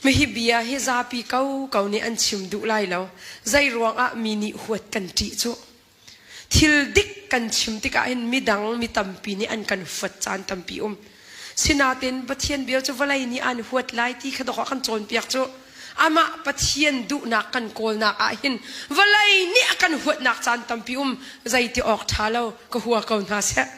Hi bia hi zapi ko ko nih an chim duh lai lo. Zei ruangah mi nih huat kan ṭih cu? Thil dik kan chim tikah hin midang mi tampi nih an kan huat caan tampi um. Sinain Pathian bia cu vawlei nih an huat lai ti kha dawh ah kan cawnpiak cu. Amah Pathian duhnak kan kawlnak ah hin vawlei nih a kan huatnak caan tampi um. Zeiti awk ṭha lo ka hua ko hna seh.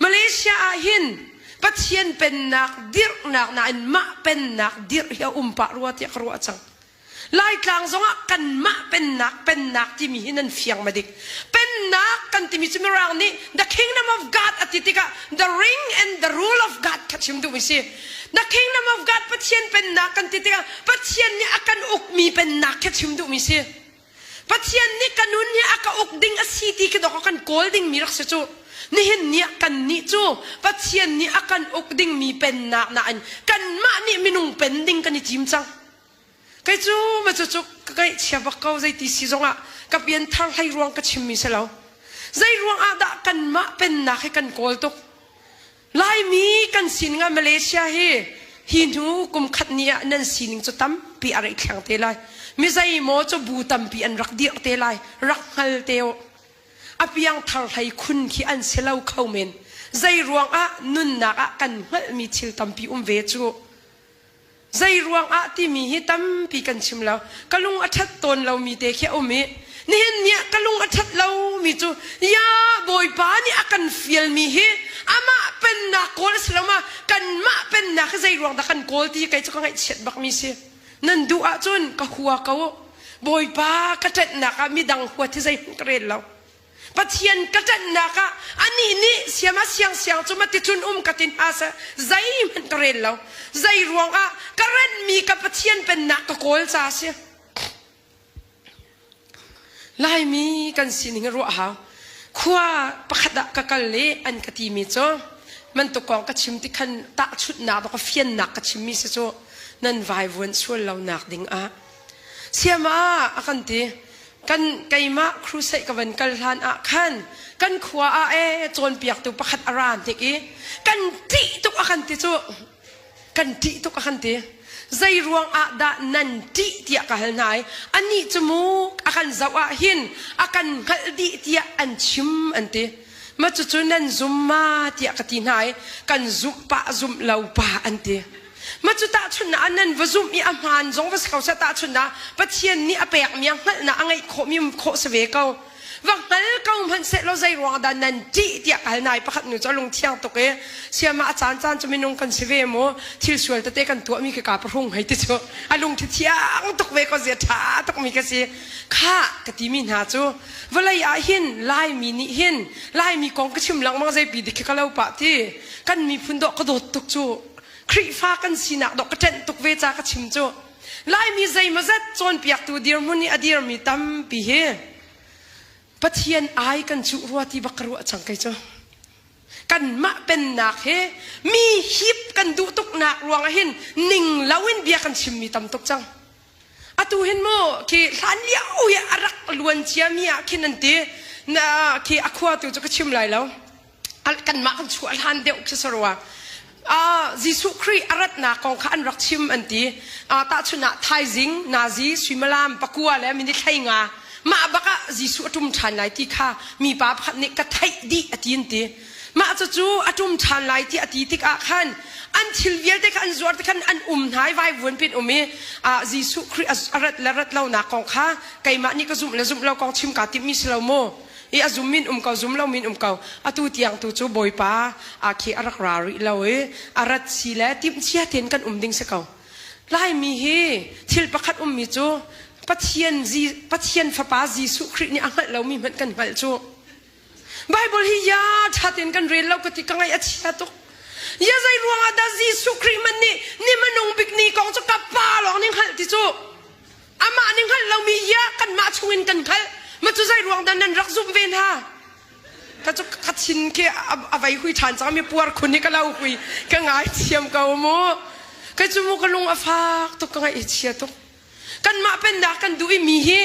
Malaysia ah hin Pathian pennak dirhnak nain mah pennak dirh hi a um pah rua tiah ka ruah cang. Laitlang zongah kanmah pennak pennak timi hi nan fiang ma dik. Pennak kan timi cu Mirang nih the kingdom of God a ti tikah the ring and the rule of God kha chim duhmi si. The kingdom of God Pathian pennak kan ti tikah Pathian nih a kan ukmi pennak kha chim duhmi si. Pathian nih ka nun hi a ka uk ding a si ti khi dawk kan kawl dingmi rak si cu. Nihin ni ah kannih cu Pathian nih a kan uk dingmi pennak nain kanmah nih minung pen ding kan i tim cang. Kei cu ma cu cu ka ngaihchia bak ko zeiti si zongah ka pianthar hlei ruang ka chimmi si lo. Zei ruang ah dah kanmah pennak hi kan kawl tuk? Laimi kan sining ah Malaysia hi hi hnu kum khat ni ah nan sining cu tampi a rak thleng te lai. Mi zeimaw cu bu tampi an rak dirh te lai. Rak hngal te u. A piangthar hlei khun khi an si lo kho men. Zei ruang ah nunnak ah kan hngalhmi thil tampi um ve cu. Zei ruangah timi hi tampi kan chim lo. Ka lung a ṭhat tawn lomi te khi a um i nihin ni ah ka lung a ṭhat lomi cu ya Bawipa nih a kan fialmi hi amah pennak kawl a si lo ma kanmah pennak hi zei ruang dah kan kawl ti kei cu ka ngaihchiat bakmi si. Nan duh ahcun ka hua ko u. Bawipa ka ṭanhnak ah midang huat hi zeihmanh ka rel lo. Pathian ka ṭanhnak ah anih nih siama siangsiang cu maticun um ka ti hna seh zeihmanh ka rel lo. Zei ruangah ka renhmi ka Pathian pennak ka kawl ca a si. Laimi kan sining ruah hau. Khua pakhat ah ka kal i an ka timi cu mantuk kong ka chim ti khan tahchunhnak ka fiannak ka chimmi si cu nan vaivuan sual lonak ding ah siama a kan ti Kan keimah crusade ka van kal hlan ah khan kan khua ah ee cawnpiaktu pakhat a ra hnik i kan ṭih tuk a kan ti cu kan ṭih tuk a kan ti zei ruang ah dah nan ṭih tiah ka hal hna i anih cu mu a kan zoh ah hin a kan hngalh dih tiah an chim an ti ma cucu nan zum ma tiah ka ti hna i kan zumh pah zumh lo pa an ti Ma cu tahchunhnak ah nan va zumh i a hmaan zong va si ko seh tahchunhnak Pathian nih a pekmi a hngalhnak a ngeih khawhmi um khawh si ve ko. Va hngal ko hmanh seh law zei ruang dah nan ṭih tiah ka hal nai pakhat nu cu a lungthiang tuk i siama a caan caan cu minung kan si ve mu thil sual tete kan tuahmi khi ka pahrung hei ti cu a lungthi thiang tuk ve ko zia ṭha tukmi ka si khah ka timi hna cu vawlei ah hin Laimi nih hin Laimi kong ka chim lengmang zeipi dik khi ka lo pah ti kan miphun dawh ka dawt tuk cu Khrihfa kan sinak dawh ka ṭenh tuk ve ca ka chim cu Laimi zeimawzat cawnpiaktu dirhmun i a dirmi tampi hi Pathian ai kan cuh rua ti bak ka ruah cang kei cu. Kanmah pennak hi mi hip kan duh tuknak ruangah hin ning loin bia kan chimmi tam tuk cang. Atu hin mu khi hlan lio i a rak luan ciami ah khin an ti na khi a khua tu cu ka chim lai lo. Kanmah kan chuah hlan deuh khi sarua. Jesuh Khrih a ratnak kong kha an rak chim an ti. Tahchun ah thaizing nazi suimilam pakua le minute hlei nga mah bak ah Jesuh a ṭum ṭhan lai ti kha mipa pakhat nih ka theih dih a ti an ti. Mah cucu a ṭum ṭhan lai ti a ti tikah khan an thil vialte kha an zuar ti khan an um hna i vaivuan pin um i Jesuh Khrih a rat le rat lonak kong kha keimah nih ka zumh le zumh lo kong chim kaa timhmi si lo mu. I a zum min um ko zum lo min um ko atu tiang tu cu Bawipa a khi a rak ra rih lo i a rat si le timhcia tein kan um ding si ko. Laimi hi thil pakhat ummi cu Pathian, Pathian Fapa Jesuh Khrih nih a hngalh lomi hmanh kan hngalh cu. Bible hi ya ṭha tein kan rel lo ka ti ka ngaih a chia tuk. Ya zei ruangah dah Jesuh Khrih man nih ni hmanung bik ni kong cu ka pa lawng nih hngalh ti cu. Amah nih hngalh lomi ya kanmah chungin kan hngalh. Ma cu zei ruang dah nan rak zumh ve hna? Ka cu ka thin khi a vei hui ṭhan cang mi puar khun hi ka lo hui ka ngai thiam ko mu. Ka cu mu ka lung a fak tuk ka ngaih a chia tuk. Kanmah pennak kan duh i mi hi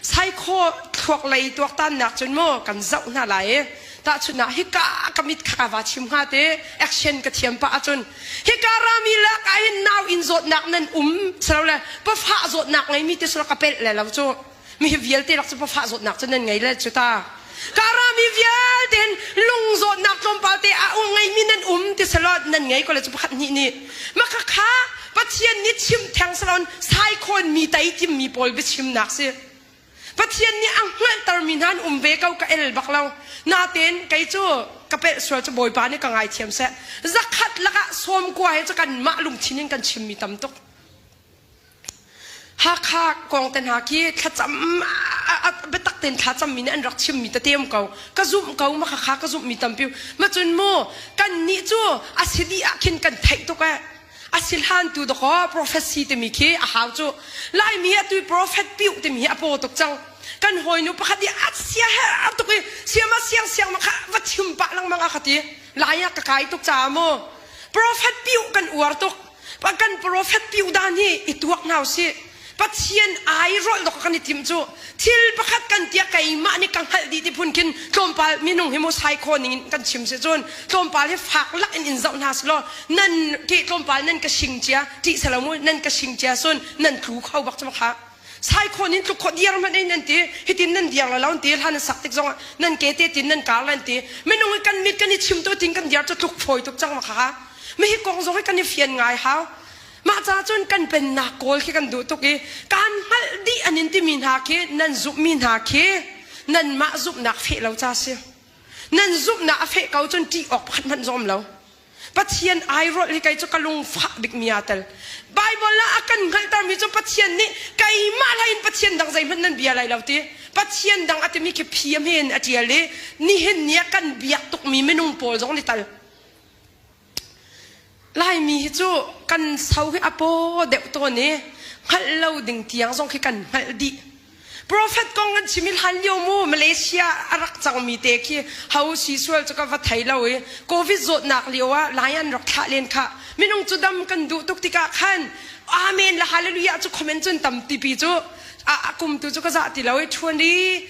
saikhaw thluak lei tuaktannak cun mu kan zoh hna lai i. Tahchunhnak hika ka mit kha va chim hnga te action ka thiam pah ahcun hika rami lak ah hin nau inn zawtnak nan um silole pafah zawtnak ngeimi te sila ka pelh le lo cu. Mi hi vialte lak cu pafah zawtnak cu nan ngei le cu ta. Ka rami vialte hin lung zawtnak tlawmpal te a ngeimi nan um ti selaw nan ngei ko le cu pakhat hnih nih. Maka kha Pathian nih chim theng salon saikhawn mi tai timmi pawl biachimnak si. Pathian nih a hngalhtermi hna an um ve ko ka el bak lo. Natein kei cu ka pelh sual cu Bawipa nih ka ngaithiam seh. Zakhat lakah sawmkua he cu kanmah lungthin in kan chimmi tam tuk. Hakha kong te hna khi thlacam biatak tein thlacammi nih an rak chimmi tete um ko. Ka zumh ko ma khakha ka zumhmi tampi. Ma cun mu kan nih cu a si dih ah khin kan theih tuk eh. A si hlan tu dakaw prophecy timi khi a hau cu. Laimi atu prophet piuh timi hi a paw tuk cang. Kan hawinu pakhat i a sia her tuk i siama siang siang ma kha va chim pah lengmang a ka ti. Lai ah ka kai tuk caah mu. Prophet piuh kan uar tuk. Kan prophet piuh dan hi i tuak hna usih. Pathian ai rolh dok kan i tim cu thil pakhat kan tia keimah nih ka hngalh dih ti phun khin tlawmpal minung hi mu sai kho ning in kan chim si cun tlawmpal hi fak lak in in zoh hna selaw nan ke tlawmpal nan ka sing cia ṭih selo mu nan ka sing cia sun nan tlu kho bak cu kha sai khawn in tluk kho diar hmanh in nan ti hitin nan diar la lo ti hlan sak tik zong nan ke te tin nan kar lan ti minung hi kan mit kan i chim to tin kan diar cu tluk fawi tuk cang ma kha mi hi kong zong hi kan i fian ngai hau Mah ca cun kan pennak kawl khi kan duh tuk i kaan hngalh dih an in timi hna khi nan zumhmi hna khi nanmah zumhnak feh lo ca si. Nan zumhnak a feh ko cun ṭih awk pakhat hmanh zong um lo. Pathian airolh hi kei cu ka lungfah bikmi aa tel. Baibal ah a kan hngalhtermi cu Pathian nih keimah hlei in Pathian dang zeihmanh nan bia lai lo ti. Pathian dang a timi khi phi a hme in a ṭial i nihin ni ah kan biak tukmi minung pawl zong nih tal. Laimi hi cu kan so hi a paw deuh tawn i hngalh lo ding tiang zong khi kan hngalh dih. Prophet kong kan chim i hlan lio mu Malaysia a rak cangmi te khi ho si sual cu ka va thei lo i Covid zawtnak lio ah lai an rak thlah len kha minung cu dam kan duh tuk tikah khan Amen le Hallelujah cu comment cun tam tipi cu a kum tu cu ka zah ti lo i ṭhuan i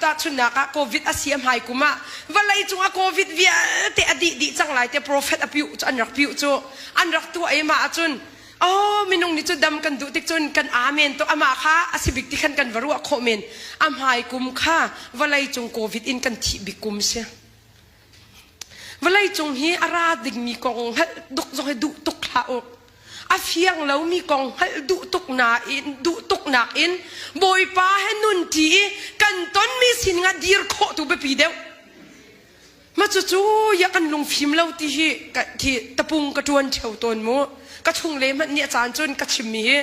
tahchunhnak ah covid a si a hmai kum ah vawlei cung ah covid vialte a dih dih cang lai te prophet a piuh cu an rak piuh cu an rak tuah i mah ahcun oh minung nih cu dam kan duh tik cun kan amen to amah kha a si bik ti khan kan va ruah khawh men a hmai kum kha vawlei cung covid in kan thih bik kum si Vawleicung hi a ra dingmi kong hngalh duk zong hi duh tuk hlah u. A fiang lomi kong hngalh duh tuk nain duh tuknak in Bawipa he nunṭi i kan tonmi sining ah dir khawh tu biapi deuh. Ma cucu ya kan lungfim lo ti hi khi tapung ka ṭuan ṭheo tawn mu. Ka chung le hmanh nih a caan cun ka chimmi hi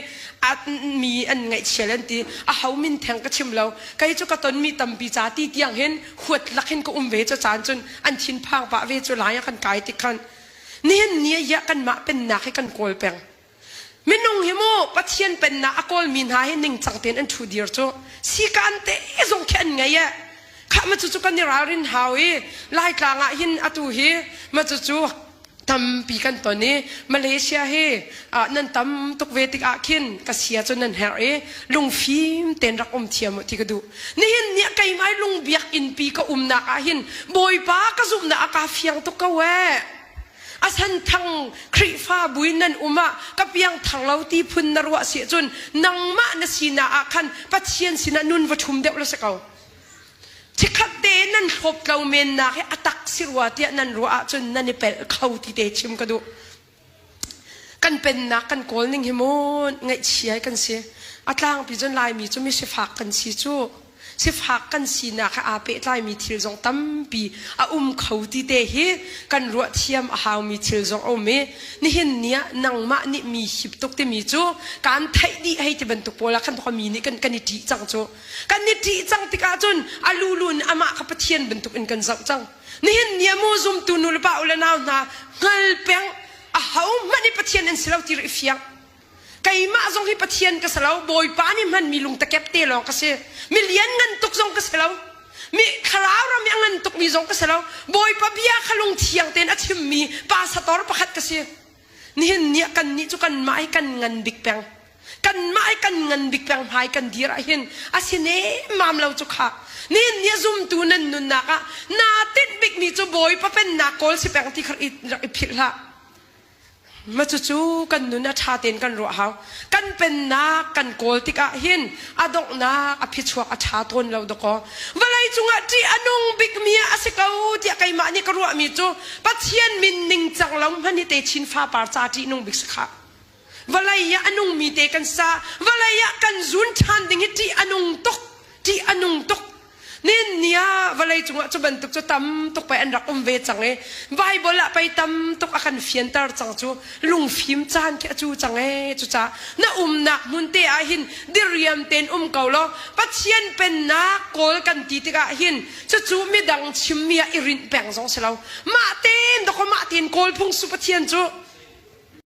mi an ngaihchia an ti. A ho min theng ka chim lo. Kei cu ka tonmi tampi ca ti tiang hin huat lak hin ka um ve cu caan cun an thinphang pah ve cu lai ah kan kai tik khan nihin ni ah kanmah pennak hi kan kawl peng minung hi mu Pathian pennak a kawlmi hna hi ningcang tein an ṭhu dir cu sikaan te zong khi an ngei eh khah ma cucu kan i ralrin hau i Laitlang ah hin atu hi ma cucu tampi kan ton i Malaysia hi nan tam tuk ve tikah khin ka sia cu nan herh i lungfim tein rak um thiam u ti ka duh. Nihin ni ah keimah lungbiak innpi ka umnak ah hin Bawipa ka zumhnak a ka fiang tuk ko ee. A santhang Khrihfa buin nan um ah ka piangthar lo ti phun na ruah si cun nangmah na sinak ah khan Pathian sinah nun va ṭhum deuh la si ko. Chikkhat te nan hlawptlo mennak hi a tak si rua tiah nan ruah ahcun nan i pelh kho ti te chim ka duh. Kan pennak kan kawl ning hi mu ngaihchia kan si. A tlangpi cun Laimi cu mi sifak kan si cu. Sifak kan sinak he aa pehtlaimi thil zong tampi a um kho ti te hi kan ruah thiam a haumi thil zong a um i nihin ni ah nangmah nih mi hip tuk timi cu kaan theih dih hei ti bantuk pawl ah khan mi nih kan kan i ṭih cang cu. Kan i ṭih cang tikah cun a lulu in amah kha Pathian bantuk in kan zoh cang. Nihin ni ah mu zumtu nu le pa u le nau hna hngal peng aho hmanh i Pathian an si lo ti rih fiang. Keimah zong hi Pathian ka si lo, Bawipa nih hmanmi lungtakep te lawng ka si. Mi lian ngan tuk zong ka si lo. Mi thlarau ram i a ngan tukmi zong ka si lo. Bawipa bia kha lungthiang tein a chimmi pastor pakhat ka si. Nihin ni ah kannih cu kanmah hi kan ngan bik peng. Kanmah i kan ngan bik peng hmai kan dir ah hin a si nemmam lo cu kha. Nihin ni a zumtu nan nunnak ah naa tinh bikmi cu Bawipa pennak kawl si peng ti kha rak i philh hlah. Ma cucu kan nun a ṭha tein kan ruah hau. Kan pennak kan kawl tikah hin a donghnak a phichuak a ṭha tawn lo dakaw. Vawlei cungah ṭih a nung bikmi ah a si ko tiah keimah nih ka ruahmi cu Pathian min ningcang lo hman hi techin fapar ca ṭih nung bik si khah. Vawlei ah a nungmi te kan sa. Vawlei ah kan zun ṭhan ding hi ṭih a nung tuk. Ṭih a nung tuk. Nin ni ah vawlei cungah cu bantuk cu tam tuk pei an rak um ve cang i Bible ah pei tam tuk a kan fianter cang cu lungfim caan khi a cu cang ee cucaah na umnak hmun te ah hin diriam tein um ko law Pathian pennak kawl kan ti tikah hin cucu midang chimmi ah i rinh peng zong si lo mah tein dawkaw mah tein kawl phung su Pathian cu.